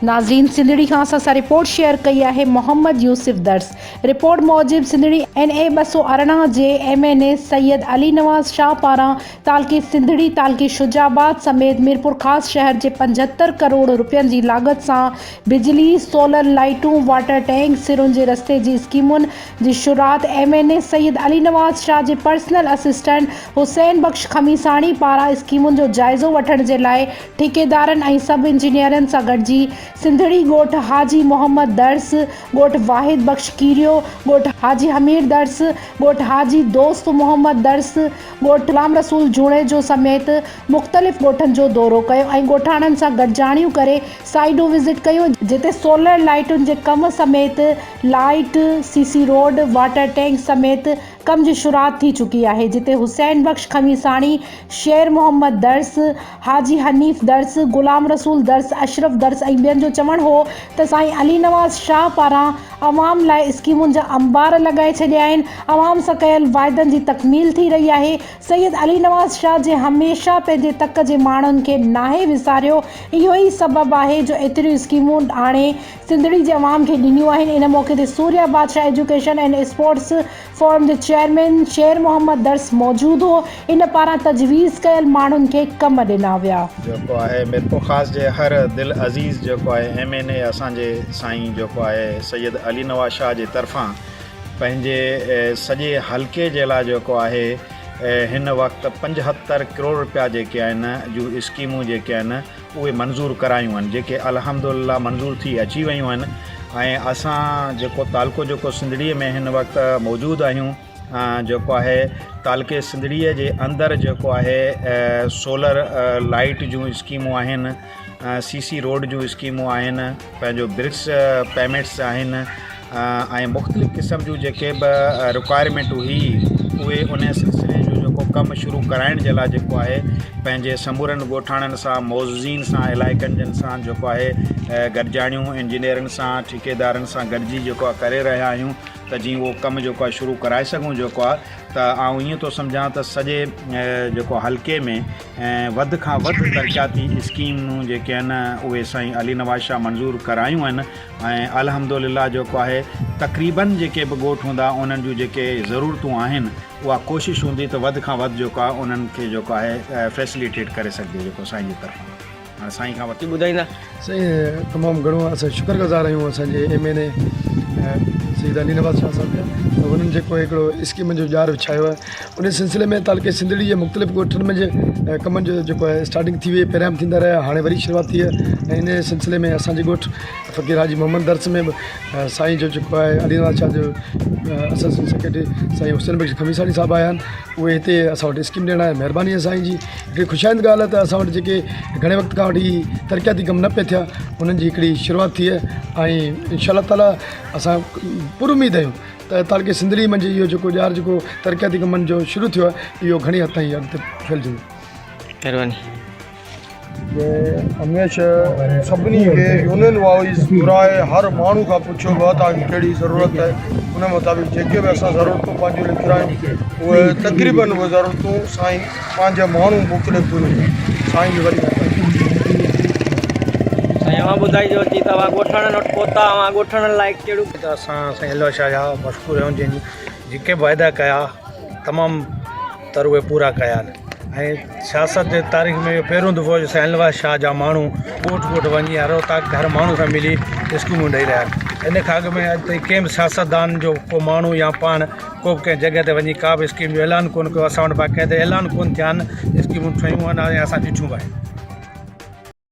ناظرين سنڌڙي کان اسان سان رپورٽ شيئر ڪئي آهي محمد يوسف درس رپورٽ موجب سنڌڙي اين اي 218 جي M N A Syed Ali Nawaz Shah پاران تعلقي سنڌڙي تعلقي شجاع آباد سميت ميرپورخاص شهر جي 75 ڪروڙ رپين جي لاڳت سان بجلي سولر لائيٽون واٽر ٽينڪ سرن جي رستي جي اسڪيمن جي شروعات M N A Syed Ali Nawaz Shah جي پرسنل اسسٽنٽ حسين بخش خميساڻي پاران اسڪيمن جو جائزو وٺڻ جي لاء ٺيڪيدارن ۽ سب انجنيئرن سان گڏجي سنڌڙي ڳوٺ حاجي محمد درس، ڳوٺ واحد بخش ڪيريو، ڳوٺ حاجي حمير درس، ڳوٺ حاجي دوست محمد درس، ڳوٺ غلام رسول جوڻيجو سميت مختلف ڳوٺن جو دورو ڪيو ۽ ڳوٺاڻن سان گڏجاڻيون ڪري سائيڊون وزٽ ڪيون جتي سولر لائيٽن جي ڪم سميت light, C C road, water tank سميت ڪم جي شروعات ٿي چڪي آهي جتي حسين بخش خميساڻي، شير محمد درس، حاجي حنيف درس، غلام رسول درس، اشرف درس ۽ ٻين جو چوڻ هو ته سائين علي نواز شاهه پاران عوام لاء اسڪيمن جا انبار لڳائي ڇڏيا آهن، عوام سان ڪيل واعدن جي تڪميل ٿي رهي آهي، سيد علي نواز شاهه جنهن هميشه پنهنجي تڪ جي ماڻهن کي ناهي وساريو اهو ئي سبب آهي جو ايتريون اسڪيمون آڻي سنڌڙي جي عوام کي ڏنيون آهن ان موقعي تي Surya Badshah education and sports forum جي چيئرمين شير محمد درس موجود هو ان پاران تجويز ڪيل ماڻهن کي ڪم ڏنا ويا. جيڪو آهي ميرپورخاص جي هر دل عزيز جيڪو آهي ايم اين اي اسان جي سائين جيڪو آهي سيد علي نواز شاهه جي طرفان پنهنجي سڄي حلقي جي لاء جيڪو آهي هن وقت 75 ڪروڙ رپيا جيڪي آهن جون اسڪيمون جيڪي آهن اهي منظور ڪرايون آهن جيڪي الحمد لله منظور ٿي اچي ويون آهن ۽ اسان جيڪو تعلقو جيڪو سنڌڙي ۾ هن وقت موجود آهيون جيڪو آهي تعلقي سنڌڙي جي اندر جيڪو آهي سولر لائيٽ جون اسڪيمون آهن سي سي روڊ جون اسڪيمون آهن پنهنجو برڪس پيمينٽس آهن ۽ مختلف قسم جون جيڪي به رڪوائرمينٽ هئي اهي ان سلسلي جو جيڪو ڪم شروع ڪرائڻ جي لاء جيڪو آهي پنهنجي سمورن ڳوٺاڻن سان معززين سان علائقن جن سان جيڪو آهي گڏجاڻيون انجنيئرن سان ٺيڪيدارن سان گڏجي جيڪو آهي ڪري رهيا آهيون ته جيئن اهو ڪم جيڪو آهي شروع ڪرائي سگهون جيڪو آهي ته آئون ائين ٿو سمجهان ته سڄي جيڪو حلقي ۾ وڌ کان وڌ ترقياتي اسڪيمون جيڪي آهن اهي سائين علي نواز شاهه منظور ڪرايون آهن ۽ الحمد لله جيڪو آهي تقريبن جيڪي به ڳوٺ هوندا انهن جون جيڪي ضرورتون آهن اها ڪوشش هوندي ته وڌ کان وڌ جيڪو آهي انهن کي جيڪو آهي فيسليٽيٽ ڪري سگهجي جيڪو سائين جي طرفان هاڻي سائين کان وٺي. ٻڌائيندا. سائين تمام گهڻو اسان شڪر گذار آهيون اسان جي M N A Syed Ali Nawaz Shah صاحب جا ته انهن جيڪو هڪڙو اسڪيمن جو ڄار وڇايو آهي ان سلسلي ۾ تعلقي سنڌڙي جي مختلف ڳوٺن ۾ ڪمن جو جيڪو آهي اسٽارٽنگ ٿي وئي پهريان به ٿيندا رهيا هاڻي وري شروعات ٿي آهي ۽ ان سلسلي ۾ اسان جي ڳوٺ فقير حاجي محمد درس ۾ به سائين جو جيڪو آهي علي نواز شاهه جو اسسٽنٽ سيڪريٽري سائين حسين بخش خميساڻي صاحب آيا آهن اهي هتي اسان وٽ اسڪيم ڏيڻ آيا مهرباني آهي سائين جي هڪڙي خوش آئند ڳالهه آهي ته اسان وٽ جيڪي گهڻي وقت کان وٺي ترقياتي ڪم نه پئي ٿيا انهن جي هڪڙي شروعات ٿي آهي ۽ انشاء الله تعاليٰ اسان پر اميد آهيون ته تعلقي سنڌڙي منجهه اهو جيڪو ڄار جيڪو ترقياتي ڪمن جو شروع ٿيو آهي اهو گهڻي حد تائين اڳتي ڦهلجندو. مهرباني. جنهن هميشه سڀني کي يونين وائيز گهرائي هر ماڻهو کان پڇيو به توهان کي ڪهڙي ضرورت آهي ان مطابق جيڪي به اسان ضرورتون پنهنجون لکرايون اهي تقريبن اهي ضرورتون سائين پنهنجا ماڻهو موڪلي پوريون ڪيون سائين جي وڏي مهرباني. سائين اوهان ٻڌائجو جي توهان ڳوٺاڻن وٽ پهتا اوهان ڳوٺاڻن لاء ڪهڙيون. ته اسان سائين علي شاهه جا مشڪور آهيون جنهن جيڪي به واعدا ڪيا تمام تر اهي پورا ڪيا آهن ۽ سياست جي تاريخ ۾ اهو پهريون دفعو جو سائين علي شاهه جا ماڻهو ڳوٺ ڳوٺ وڃي هر اوطاق هر ماڻهو سان ملي اسڪيمون ڏئي رهيا آهن ان کان اڳ ۾ اڄ تائين ڪنهن به سياستدان جو ڪو ماڻهو يا پاڻ ڪو به ڪنهن جڳهه تي وڃي ڪا به اسڪيم جو اعلان ڪونه ڪيو اسان وٽ باقاعده اعلان ڪونه ٿيا آهن اسڪيمون ٺهيون آهن ۽ اسان ڏٺيون به آهن.